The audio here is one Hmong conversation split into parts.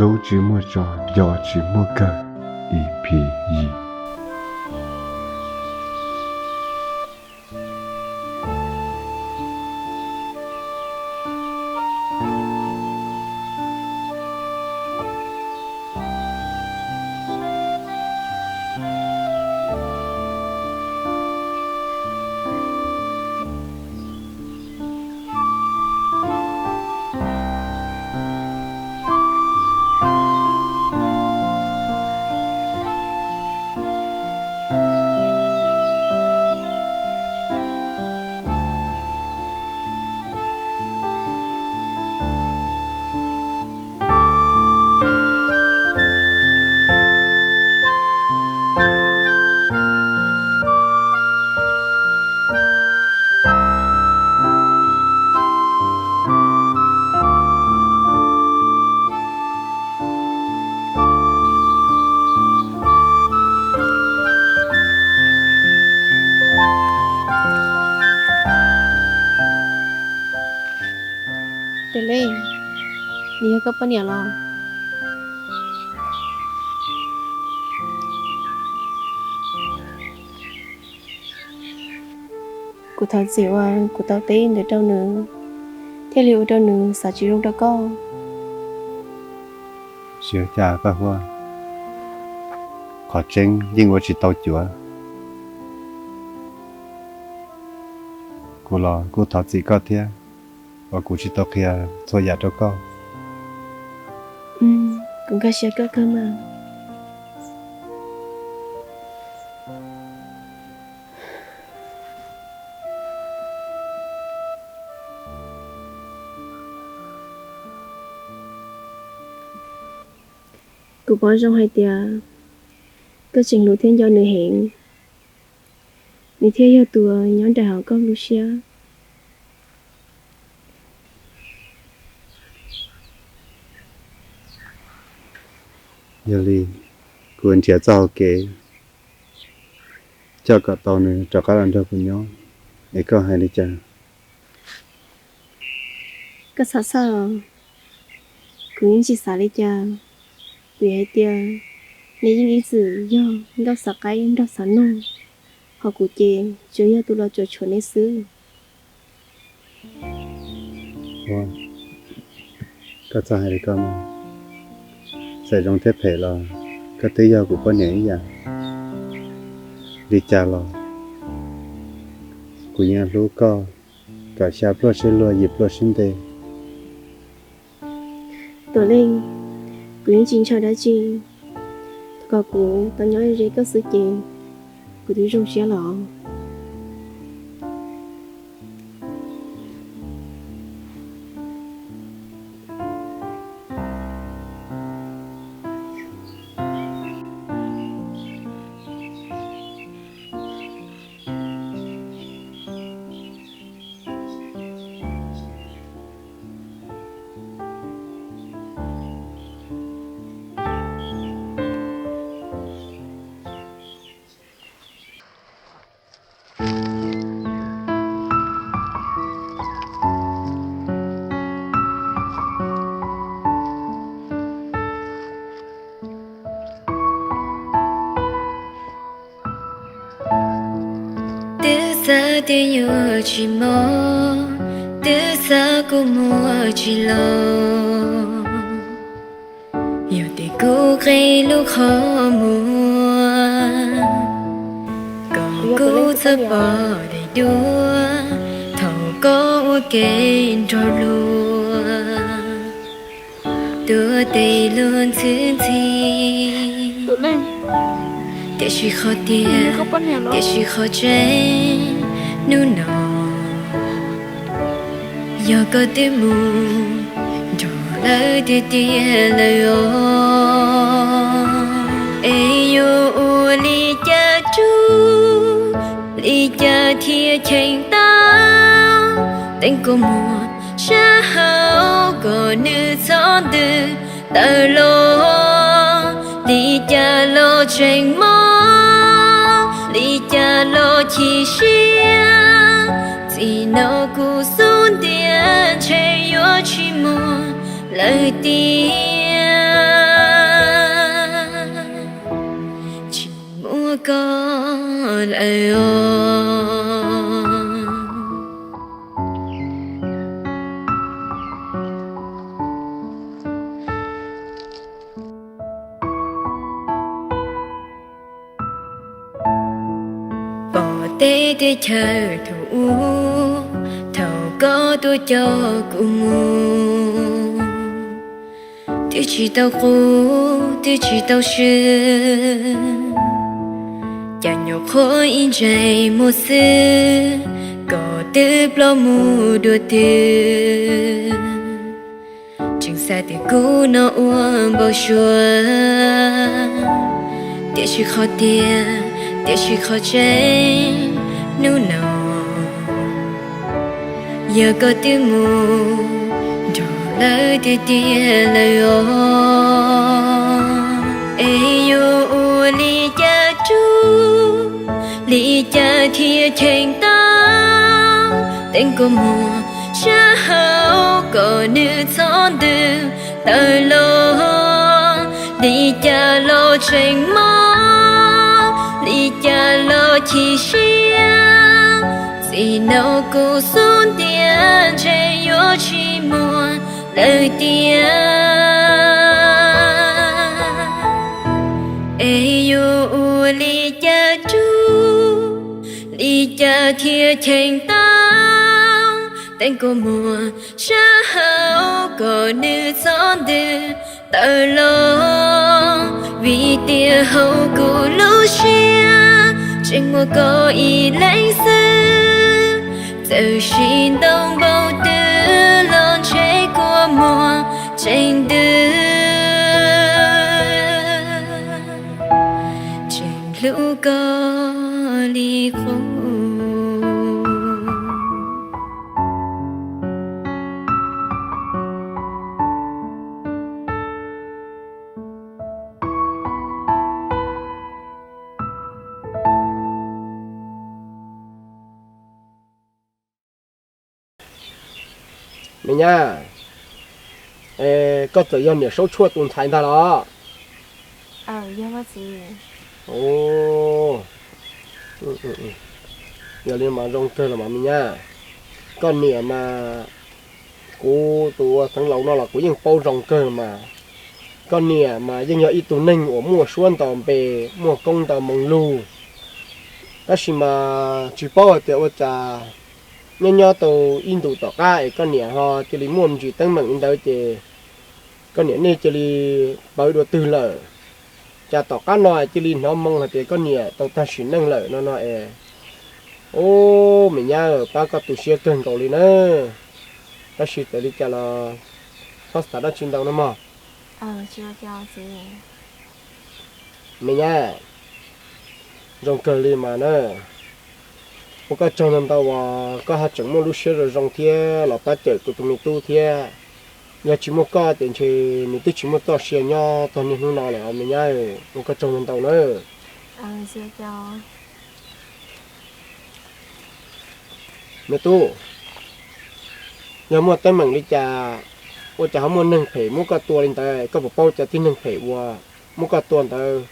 Hlub tsis muaj tso, nco tsis muaj kawg. E P E. Tus Leej, nws yog koj poj niam los? Kuv thov txim uas kuv tau teb ntawd rau nws, thiaj li ua rau nws xav tsis zoo rau koj. Tsis ua cas Paj Huab, qhov tseeb yeej ua tsis tau cuav. Kuv los kuj thov txim koj thiab, uas kuv tsis tau qhia txhua yam rau koj. Kuv nkag siab koj kawg mas. Kuv paub zoo hais tias koj tseem hlub thiab nco nws heev, nws thiaj yog tus nyob nraim hauv koj lub siab. Yog li, kuv nrhiav txoj hauv kev coj kom tau nws rov qab los nrog kuv nyob, es koj hais li cas? Koj xav xwb, kuv yeej tsis xav li cas, vim hais tias nej yeej ib txwm yog nkauj xav qaib nraug xav noog, ho kuv ces tsuas yog tus los cuam tshuam nej xwb. Koj txhob hais li ko mas, txawm zoo thiab phem los koj twb yog kuv poj niam ib yam. Li cas los kuv yeej hlub koj kom xya pluaj sib luag yim pluaj sib nte. Tuam Leej, kuv yeej tsis ntshaw dab tsi, thov kom kuv tau nyob ze koj xwb ces kuv twb zoo siab los. Twb xav tias yuav tsis mob, twb xav kuv muaj tsis los, yog tias kuv qhib lub qhov muag, kom kuv txhob pom daim duab thaum koj ua ke nrog luag, tuav tes luag ntxhi ntxhi. Tiam sis qhov tiag, tiam sis qhov tseeb hnub no, yog koj twb mus nrog lawv tiag tiag lawm os. Es yuav ua li cas rub, li cas thiaj cheem tau teeb kua muag sab hauv kom nws txhob ntws tawm los. Li cas los tseem mob, li cas los chim siab, txij no kuv xub ntiag ntshe yuav tsis muaj lawm tiag. koj lawm os. Pom teb teb chaws thaum ub, thaum koj tuaj coj kuv mus, twb tsis tau qub twb tsis tau swb, cas nyuam qhuav ib ntsais muag xwb, koj twb ploj mus dua twg. Tseem xav tias kuv no ua npau suav, tiam sis qhov tiag, tiam sis qhov tseeb, hnub no yog koj twb mus nrog lawv tiag tiag lawm os. Es yuav ua li cas rub, li cas thiaj cheem tau teeb kua muag sab hauv kom nws txhob ntws tawm los. Li cas los tseem mob, li cas los chim siab, txij no kuv xub ntiag ntshe yuav tsis muaj lawm tiag. Es yuav ua li cas rub, li cas thiaj cheem tau teeb kua muag sab hauv kom nws txhob ntws tawm los. Vim tias hauv kuv lub siab tseem muaj koj ib leeg xwb, txawm sim ntoo npaum twg los ntshe kua muag tseem ntws, tseem hlub koj li qub. Me nyab, koj txawm yog niam Saub Tshuaj tus ntxhais ntag los? Yog li mas zoo kawg los mas me nyab. Koj niam mas kuv tus ua xeev laus no los kuv yeej paub zoo kawg los mas. Koj niam mas yeej yog ib tug neeg uas muaj suab ntau npe, muaj koob ntau moo lug. Tab sis mas tsis paub hais tias ua cas nyob nyob tau ib ntus tom qab es koj niam ho cia li muaj me ntsis teeb meem li ntawd ces koj niam nej cia li pawv dua twg lawm. Cas tom qab no cia li hnov moo hais tias koj niam tau tag sim neej lawm no no es. Ub, me nyab, pab koj tu siab kawg nkaus li na. Tab sis txawm li cas los txhob xav dab tsi ntau no mog. Me nyab, zoo kawg li mas na. Ua koj tsaug ntau ntau uas koj ho tseem muaj lub siab zoo zoo thiab los pab cawm kuv tus me tub thiab. Yog tsis muaj koj ces ntshe nws twb tsis muaj txoj sia nyob txog niaj hnub no lawm os me nyab. Ua koj tsaug ntau ntau na. Me tub, yog muaj teeb meem li cas, ua cas ho muaj neeg phem muab koj tua li ntawd, koj puas paub cov tib neeg phem uas muab koj tua ntawd?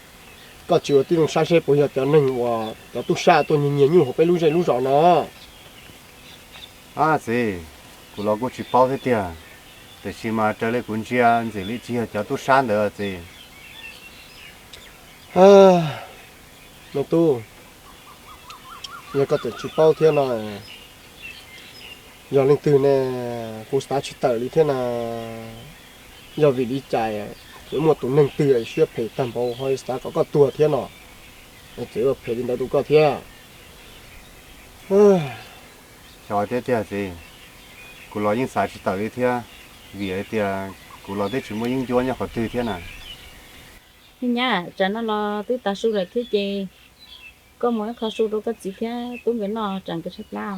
Koj tsis ua tib zoo saib seb puas yog cov neeg uas cov tub sab tuaj nyiag nyiag nyuj hauv peb lub zej lub zos no? Ab txiv, kuv los kuj tsis paub thiab tiag, tiam sis mas raws li kuv ntsia ntxim li tsis yog cov tub sab ntawd txiv. Me tub, yog koj tseem tsis paub thiab no, yog leej twg ne? Kuv xav tsis tawm li thiab na. Yog vim li cas tseem muaj tus neeg twg siab phem tag npaum ho xav kom koj tuag thiab no, tseem ua phem li ntawd rau koj thiab? Xyov tiag tiag txiv, kuv los yeej xav tsis tawm li thiab, vim hais tias kuv los twb tsis muaj yeeb ncuab nyob qhov twg thiab na. Me nyab, tsam no los twb tav su lawm thiab ces koj mus ib qho su rau koj txiv thiab tub nkawd noj tsam nkawd tshaib plab.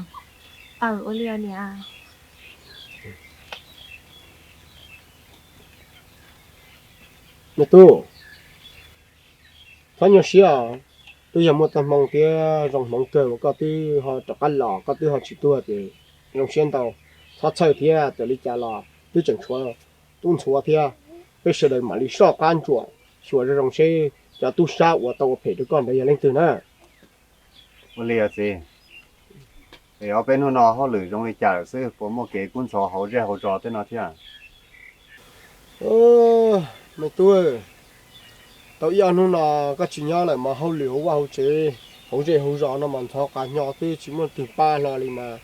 Aws, ua li os niam. Me tub, txhob nyuaj siab os. Twb yog muaj txoj hmoo thiab zoo hmoov kawg uas koj twb ho rov qab los, koj twb ho tsis tuag ces zoo siab ntau. Txhob txhawj thiab, txawm li cas los twb tseem tshuav tub ntxhuav thiab. Peb sawv daws mam li soj qab ntsuam xyuas zoo zoo seb cov tub sab uas tau ua phem rau koj ntawd yog leej twg na? Ua li os txiv, es ob peb hnub no hauj lwm zoo li cas lawm xwb, puas muaj kev kub ntxhov hauv zej hauv zos tej no thiab? Me tub, tau ib ob hnub no koj tsis nyob lawm mas hauj lwm hauv vaj hauv tsev, hauv zej hauv zos no mas ntxhov qas hnyo xwb, tsis muaj twg pab hlo li mas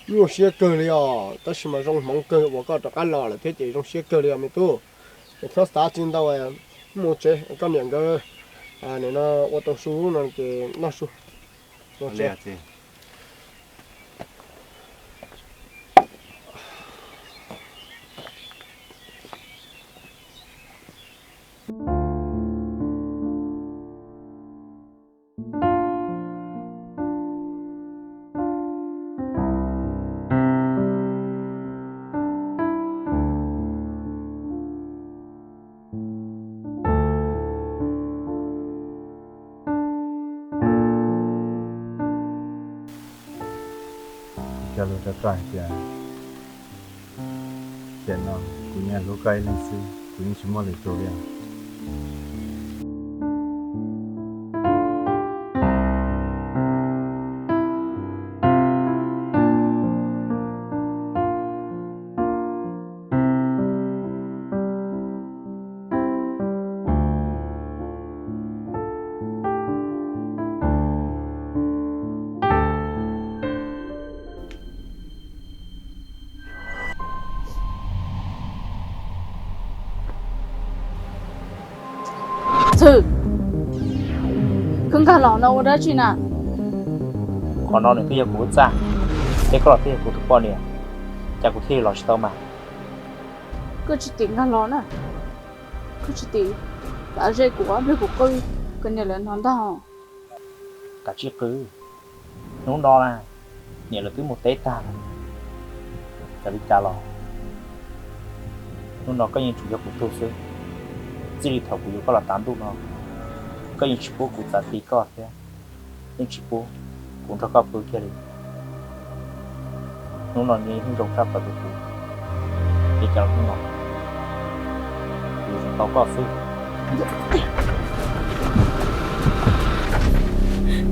nyuaj siab kawg li os. Tab sis mas zoo hmoov kawg uas koj rov qab los lawm thiab ces zoo siab kawg li os me tub. Es txhob xav tsis ntau, mus tsev, koj niam nkawd nim no ua tau su no ces noj su. Kuv cog lus rau koj hais tias, tiam no kuv nyiam hlub koj ib leeg xwb, kuv yeej tsis muaj lwm tus li os. Ntxhw, koj nkag los no ua dab tsi na? Qhov no nws twb yog kuv lub txaj, thiab koj los twb yog kuv tus poj niam, cas kuv thiaj li los tsis tau mas? Koj tsis tim nkag los na, koj tsis tim, kav zej kuv ob pliag kuv qw, koj niam lawv hnov ntag. Kav tsij qw, hnub no na, niam lawv twb mus teb tag lawm. Txawm li cas los hnub no koj yeej tsuas yog kuv tug xwb. Txij li thaum kuv yuav koj los tav ntuj no, koj yeej tsis pub kuv txav ti koj thiab, yeej tsis pub kuv nrog koj pw kiag li. Hnub no nws yeej zoo tshaj plaws rau kuv, li cas los hnub no kuv yuav tsum tau koj xwb.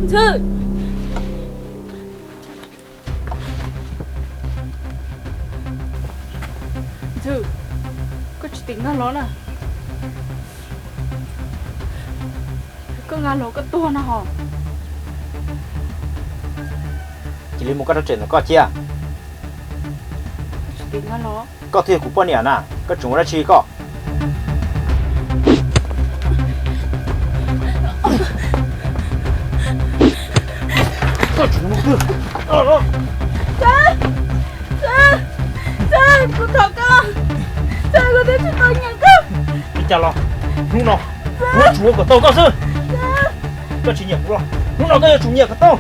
Ntxhw, Ntxhw, koj tsis tim nkag los na. Koj nkag los koj tuag no hos. Cia li mus koj rab riam ntawm koj cia. Koj twb yog kuv poj niam na, koj tseem ua dab tsi koj? Kuv thov koj, kuv twb tsis tau nyiam koj. Li cas los hnub no kuv yuav tsum ua kom tau koj xwb. Koj tsis nyiam kuv los hnub no koj yuav tsum nyiam kom tau.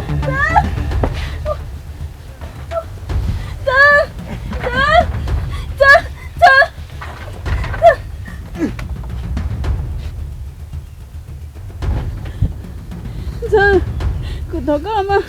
Ntxhw, kuv thov koj mas.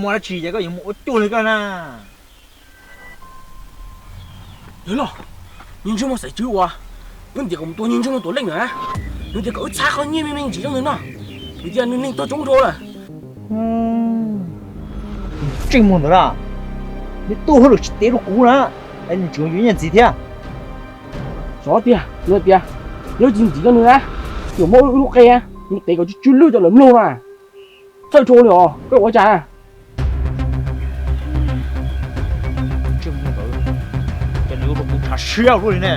Muaj dab tsi ces koj yuav mus ua cuag li koj na. Yawg loj, niag ntsej muag xaiv tswv uas wb ntiav kom mus tua niag ntsej muag tuam leej na, nws tias kom wb txhab qhov nyiaj me me ntsis rau nws noj, vim tias nws neeg tuag coob dhau lawm. Ntsej muag ntawd na, nws tuaj hauj lwm tsis tev rau kuv na, es nws tseem yuav nyiaj ntxiv thiab. Xyov tiag, nws tias yog tsis ntxiv rau nws na, yuav muab wb lub qe, nws tev kom tsw tsw lwj cov lawv mloog na. Txhawj dhau li os, koj ua cas? Ntsej muag ntawd, ces nws yuav rau kuv tshav siab luaj li ne.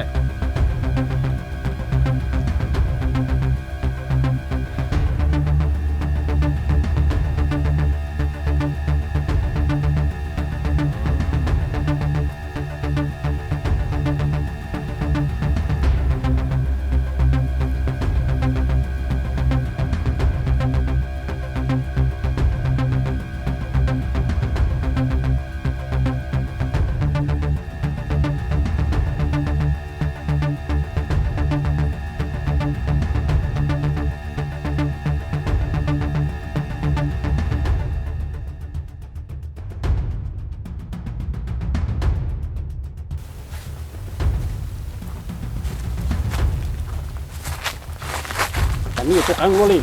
Cas nws yuav tuaj qeeb luaj li?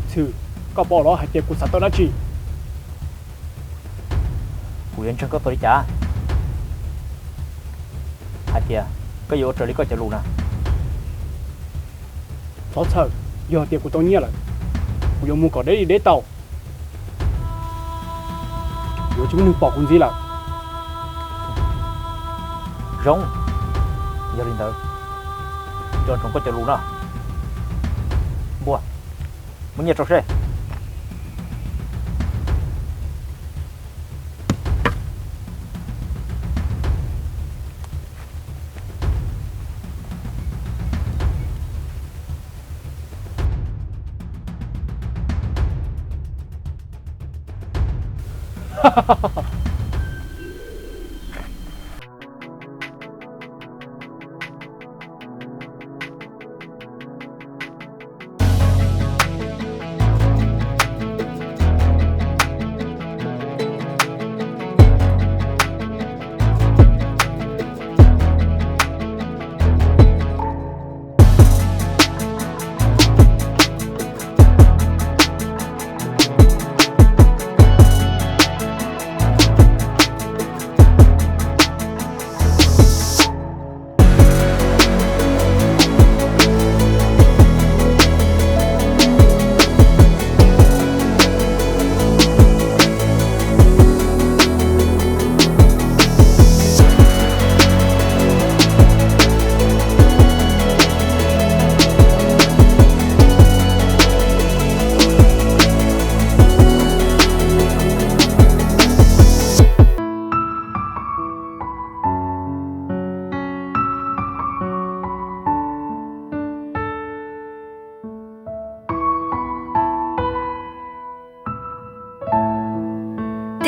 Txhwm, koj paub los hais tias kuv xav tau dab tsi? Kuv yuav ntseeg koj tau li cas? Hais tias koj yuav ua raws li koj cov lus na. Txhob txhawj, yog tias kuv tau nyiaj lawm, kuv yuav mus kom deb li deb tau. Yuav tsis muaj neeg pom kuv ntxiv lawm. Zoo, yog li ntawd, nco ntsoov koj cov lus no. Npua, muab nyiaj rau seb.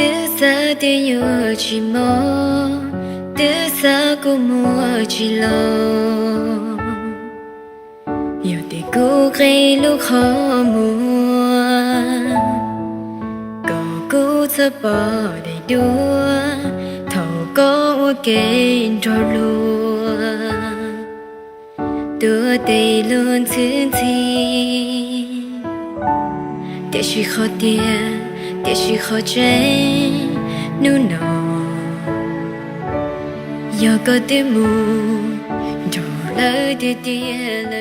Twb xav tias yuav tsis mob, twb xav kuv muaj tsis los. Yog tias kuv qhib lub qhov muag, kom kuv txhob pom daim duab thaum koj ua ke nrog luag. Tuav tes luag ntxhi ntxhi, tiam sis qhov tiag, tiam sis qhov tseeb, hnub no yog koj twb mus nrog lawv tiag tiag lawm.